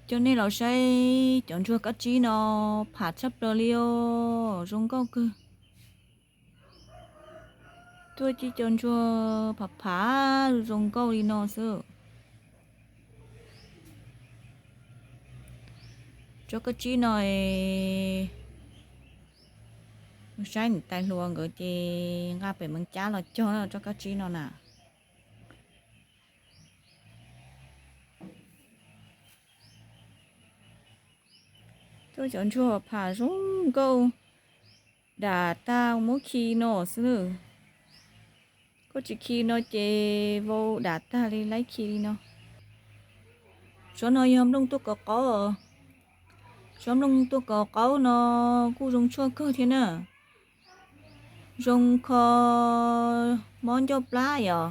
Coj nej los saib cov ntsuag kab tsib no, pham tshaj plaws li os, zoo nkauj kawg. Tuaj ci cov ntsuag pham pham zoo nkauj li no xwb. Tsob kab tsib no, saib niam tais hluas nkawd ces nqa pem Meev Cab los cog tsob kab tsib no na. Tuaj cov ntsuag pham zoo nkauj, dam tag muab khi no xwb na. Koj tsis khi no ces vau dam tag li, laib khi li no. Tsob no yog nplooj tuaj kaus qaub. Tsob nplooj tuaj kaus qaub no kuj zoo tshuaj kawg thiab na. Zoo kho mob ncauj plab yom.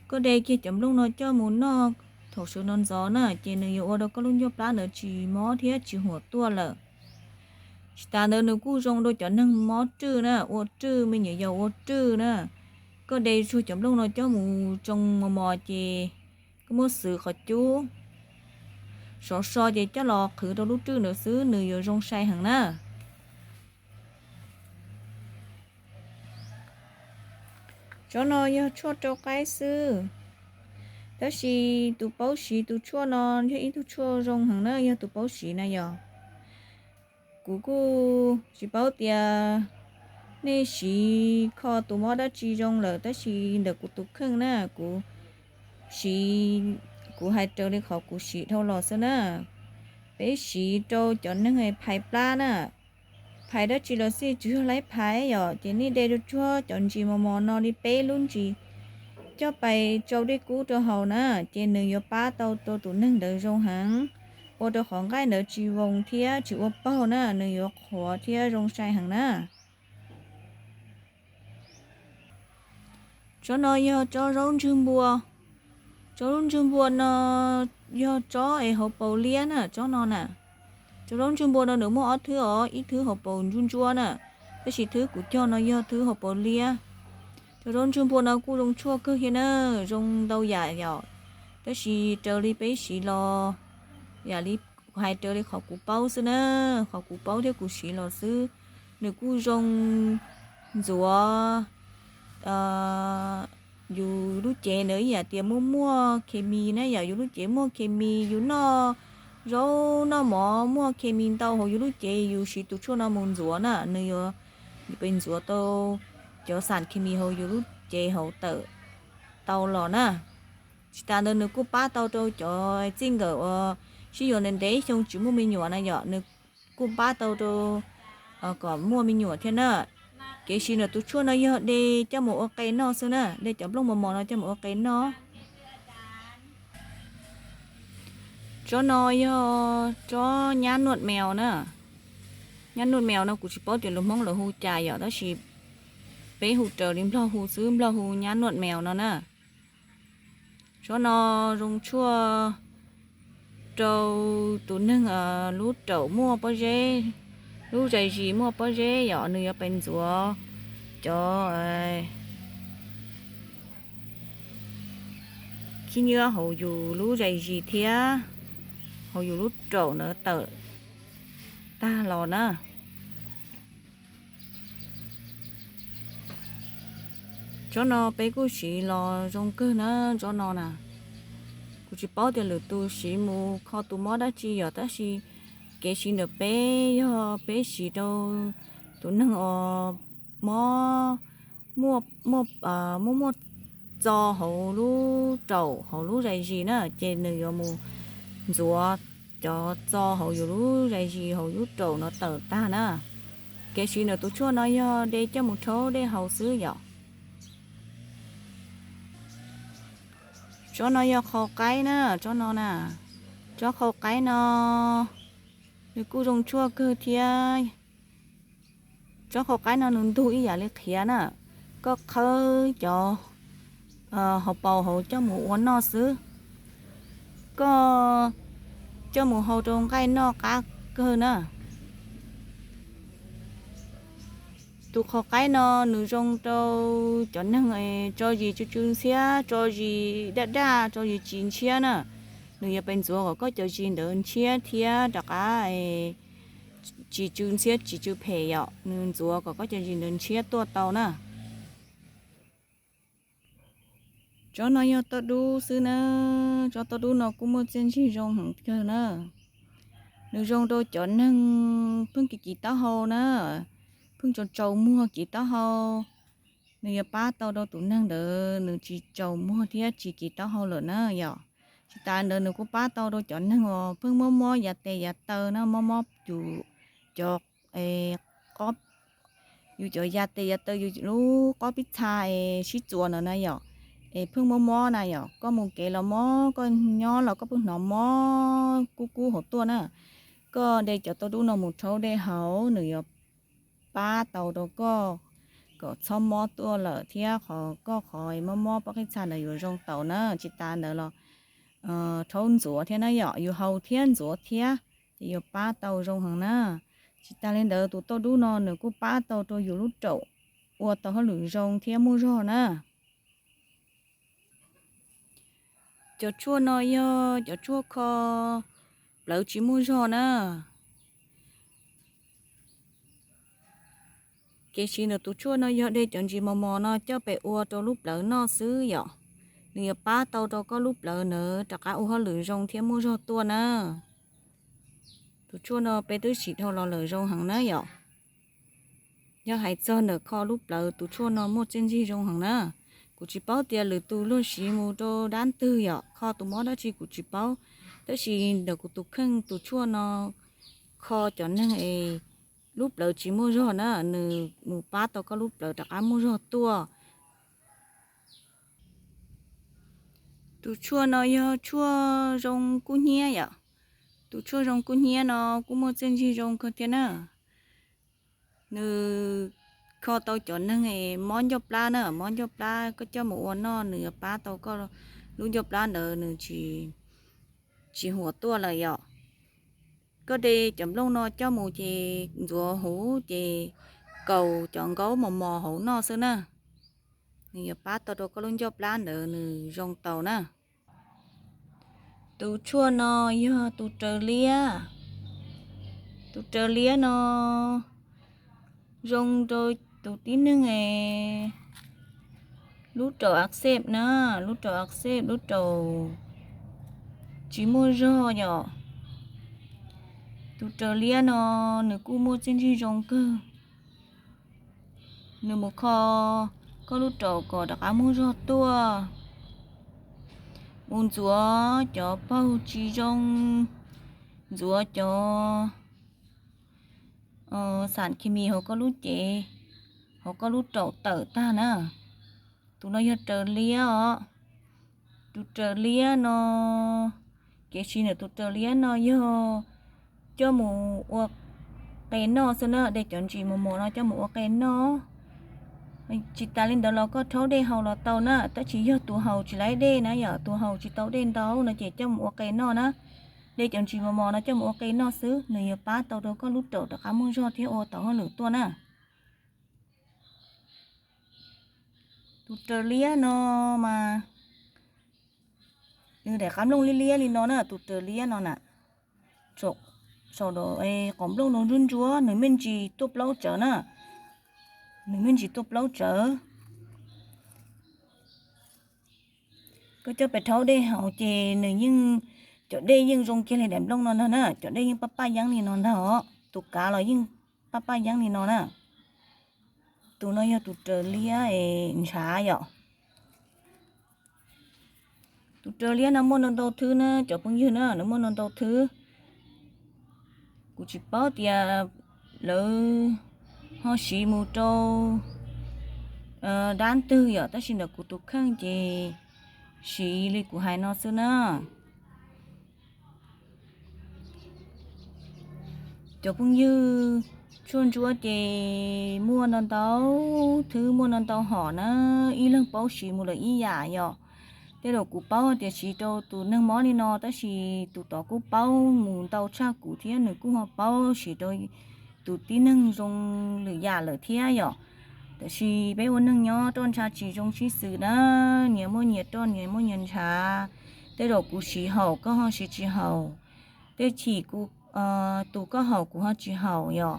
Koj de kiag cov nplooj no coj mus noj thaum sawv no ntxov na, ces nws yuav ua rau koj lub ncauj plab ntawd tsis mob thiab tsis huam tuaj lawm. Tsis tas ntawd nws kuj zoo rau cov neeg mob rwj na, ua rwj, me nyuam yaus ua rwj na. Koj de tsuag cov nplooj no coj mus tsoo mos mos ces koj muab xwv qhov cub, sov so ces coj los qhwv rau lub rwj ntawd xwb nws yuav zoo sai heev na. Tsob no yog tshuaj rau qaib xwb, tab sis tus paub siv tus tshuaj no yog ib tug tshuaj zoo heev na, yog tus paub siv na yog. Kuv kuj tsis paub tias nej siv kho tus mob dab tsi zoo lawm, tab sis ntawm kuv tus kheej na, kuv siv, kuv hais raws li qhov kuv siv dhau los xwb na. Peb siv rau cov neeg phais plab na, phais dab tsi los xij, tsuas yog laib phais yom, ces nej de rau tsuag cov ntsis mos mos no li peb lub ntsis, coj pais tsau dej kub rau haus na, ces nws yuav pab tau rau tus neeg ntawd zoo heev, ua rau qhov nqaij ntawd tsis voos thiab tsis ua paug na, nws yuav qhuav thiab zoo sai heev na. Tsob no yog tsob zaub ntswg npua. Tsob zaub ntswg npua no yog tsob es hauv paus liab na, tsob no na. Tsob zaub ntswg npua no nws muaj ob thwb os, ib thwb hauv paus ntsuab ntsuab na, tab sis thwb kuv cog no yog thwb hauv paus liab. Tsob zaub ntswg npua no kuj zoo tshuaj kawg thiab na, zoo ntau yam yom, tab sis raws li peb siv los, yam li kuv hais raws li qhov kuv paub xwb na, qhov kuv paub thiab kuv siv los xwb. Nws kuj zoo ntxuav yus lub cev ntawd ib yam tias muaj muaj khes mis na yom, yus lub cev muaj khes mis, yus noj zaub noj mov muaj khes mis ntau hauv yus lub cev, yus siv tus tshuaj no mus ntxuav na, nws yuav pes ntxuav tau cov xam khes mis hauv yus lub cev hauv tawm tau los na. Tsis tas ntawd nws kuj pab tau rau cov txij nkawm uas sib yuav ntev ntev xyoo tsis muaj me nyuam na yom, nws kuj pab tau rau kom muaj me nyuam thiab na. Kev siv ntawm tus tshuaj no yog de coj mus ua qe noj xwb na, de cov nplooj mos mos no coj mus ua qe noj. Tsob no yog tsob nyab nuaj meos na. Nyab nuaj meos no kuv tsis paub tias lus Hmoob lawv hu cas yom, tab sis peb hu raws li Nplog hu xwb, Nplog hu nyab nuaj meos no na. Tsob no zoo tshuaj rau tus neeg lub raum muaj pob zeb, lub zais zis muaj pob zeb yom, nws yuav pes ntxuav cov khib nyiab hauv yus lub zais zis thiab hauv yus lub raum ntawd tawm tag los na. Tsob no peb kuj siv los zoo kawg na, tsob no na. Kuv tsis paub tias lwm tus siv mus kho tus mob dab tsi yom, tab sis kev siv ntawm peb yog peb siv rau tus neeg uas mob, muaj, muaj, muaj txo hauv lub raum hauv lub zais zis na, ces nws yuav mus ntxuav cov txo hauv yus lub zais zis hauv yus lub raum no tawm tag na. Kev siv ntawm tus tshuaj no yog de coj mus rhaub dej haus xwb yom. Tsob no yog qhau qaib na, tsob no na. Tsob qhau qaib no nws kuj zoo tshuaj kawg thiab. Tsob qhau qaib no nws ntug ib yam li qhiav na. Koj qhawb cov hauv paus hauv coj mus ua noj xwb, koj coj mus hau rau nqaij noj qab kawg na. Tus qhau qaib no nws zoo rau cov neeg tso zis tsw tsw ntxhiab, tso zis daj daj, tso zis tsis ntshiab na. Nws yuav pes ntxuav kom koj cov zis ntawd ntshiab thiab rov qab tsis tsw ntxhiab tsis tsw phem yom. Nws ntxuav kom koj cov zis ntawd ntshiab tuaj tau na. Tsob no yog toj dub xwb na. Tsob toj dub no kuj muaj txiaj ntsig zoo heev kawg na. Nws zoo rau cov neeg pheej kiv kiv taub hau na, pheej tsaus tsaus muag kiv taub hau. Nws yuav pab tau rau tus neeg ntawd nws tsis tsaus muag thiab tsis kiv taub hau lawm na yom. Tsis tas ntawd nws kuj pab tau rau cov neeg uas pheej mob mob yav tes yav taw na, mob mob yus cov, yus cov yav tes yav taw, yus lub qhov pib txha es sib txuas ntawd na yom, es pheej mob mob na yom, koj mus kev los mob, koj nyob los koj pheej hnov mob kub kub hauv tuaj na. Koj de cov toj dub no mus rhaub dej haus, nws yuav pab tau rau koj kom txhob mob tuaj lawm thiab qhov koj qhov mob mob pob qij txha ntawd yuav zoo tau na. Tsis tas ntawd los rhaub ntxuav thiab na yom, yus haus thiab ntxuav thiab ces yuav pab tau zoo heev na. Tsis tas li ntawd tus toj dub no nws kuj pab tau rau yus lub raum ua tau hauj lwm zoo thiab muaj zog na. Cov tshuaj no yog cov tshuaj kho plawv tsis muaj zog na. Kev siv ntawm tus tshuaj no yog de cov ntsis mos mos no coj pes ua rau lub plawv noj xwb yom. Nws yuav pab tau rau koj lub plawv ntawd rov qab ua hauj lwm zoo thiab muaj zog tuaj na. Tus tshuaj no peb twb sim dhau los lawm zoo heev na yom. Yog hais txog ntawm kho lub plawv tus tshuaj no muaj txiaj ntsig zoo heev na. Kuv tsis paub tias lwm tus luag siv mus rau dab twg yom, kho tus mob dab tsi kuv tsis paub. Tab sis ntawm kuv tus kheej tus tshuaj no kho cov neeg es lub plawv tsis muaj zog na, nws mus pab tau koj lub plawv rov qab muaj zog tuaj. Tus tshuaj no yog tshuaj zoo kub hnyiab yom. Tus tshuaj zoo kub hnyiab no kuj muaj txiaj ntsig zoo kawg thiab na. Nws kho tau cov neeg mob ncauj plab na, mob ncauj plab koj coj mus ua noj nws yuav pab tau koj lub ncauj plab ntawd nws tsis huam tuaj lawm yom. Koj de cov nplooj no coj mus ces ntxuav huv ces kaus cov nkaub mos mos hauv noj xwb na. Nws yuav pab tau rau koj lub ncauj plab ntawd nws zoo tau na. Tus tshuaj no yog tus raws liab. Tus raws liab no zoo rau tus tib neeg lub raum a xep na, lub raum a xep, lub raum tsis muaj zog yom. Tus raws liab no nws kuj muaj txiaj ntsig zoo kawg. Nws mus kho koj lub raum kom rov qab muaj zog tuaj. Mus ntxuav cov paug tsis zoo, ntxuav cov xam khes mis hauv koj lub cev, hauv koj lub raum tawm tag na. Tus no yog raws liab os. Tus raws liab no, kev siv ntawm tus raws liab no yog coj mus ua qe noj xwb na, de cov ntsis mos mos no coj mus ua qe noj. Tsis tas li ntawd los koj rhaub dej haus los tau na, tab sis yog tus haus tsis laib dej na yom, tus haus tsis tau dej ntau no ces coj mus ua qe noj na. De cov ntsis mos mos no coj mus ua qe noj xwb, nws yuav pab tau rau koj lub raum rov qab muaj zog thiab ua tau hauj lwm tuaj na. Tus raws liab no mas nws daim qab nplooj liab liab li no na, tus raws liab no na. Saum qhov nplooj no ntsuab ntsuab, nws me ntsis tuaj plaub tsawv na. Nws me ntsis tuaj plaub tsawv. Koj coj pes rhaub dej haus ces nws yeej, cov dej yeej zoo kiag li daim nplooj no ntag na, cov dej yeej paj paj yeeb li no ntag os, tus kav los yeej paj paj yeeb li no na. Tus no yog tus raws liab es ntshav yom. Tus raws liab no muaj ntau ntau thwb na cov phooj ywg na, nws muaj ntau ntau thwb. Kuv tsis paub tias lawv ho siv mus rau dab twg yom, tab sis ntawm kuv tus kheej ces siv li kuv hais no xwb na. Cov phooj ywg, tshuaj ntsuab ces muaj ntau ntau thwb, muaj ntau ntau hom na, ib leeg paub siv mus lawm ib yam yom. Tej zaum kuv paub tias siv rau tus neeg mob li no, tab sis tus tod kuj paub mus ntau tshaj kuv thiab, nws kuj ho paub siv rau tus tib neeg zoo lwm yam lawm thiab yom. Tab sis peb ua neeg nyob roj ntsha tsis zoo sib xws na, nyias muaj nyias roj, nyias muaj nyias ntshav. tej zaum kuv siv haum koj ho siv tsis haum, tej chim kuv tus koj haum kuv ho tsis haum yom.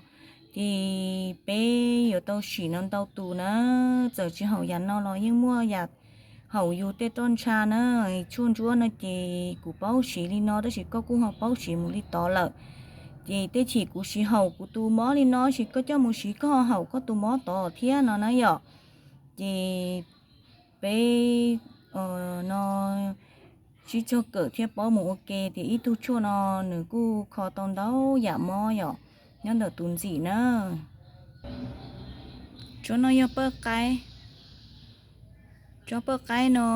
Ces peb yuav tau sim no ntau tus na, txawm tsis haum yam no los yeej muaj yam haum yus tej roj ntsha na. Tshuaj ntsuab no ces kuv paub siv li no tab sis koj kuj ho paub siv mus li tod lawm. Ces tej chim kuv siv haum kuv tus mob li no sis koj coj mus siv koj ho haum koj tus mob tod thiab no na yom. Ces peb no sib tsog kawm thiab paub mus ua ke tias ib tug tshuaj no nws kuj kho tau ntau yam mob yom, nyob ntawm tus ntxim na. Tsob no yog pawj qaib. Tsob pawj qaib no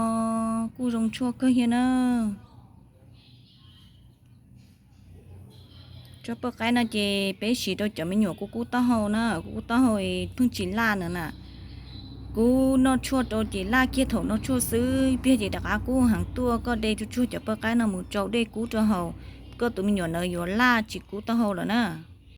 kuj zoo tshuaj kawg thiab na. Tsob pawj qaib no ces peb siv rau cov me nyuam kub kub taub hau na, kub kub taub hau pheej tsis laj na na. Kub noj tshuaj rau ces laj kiag thaum noj tshuaj xwb, pliag ces rov qab kub heev tuaj, koj de tsuag tsuag cov pawj qaib no mus tsau dej kub rau haus, koj tus me nyuam ntawd yuav laj tsis kub taub hau lawm na.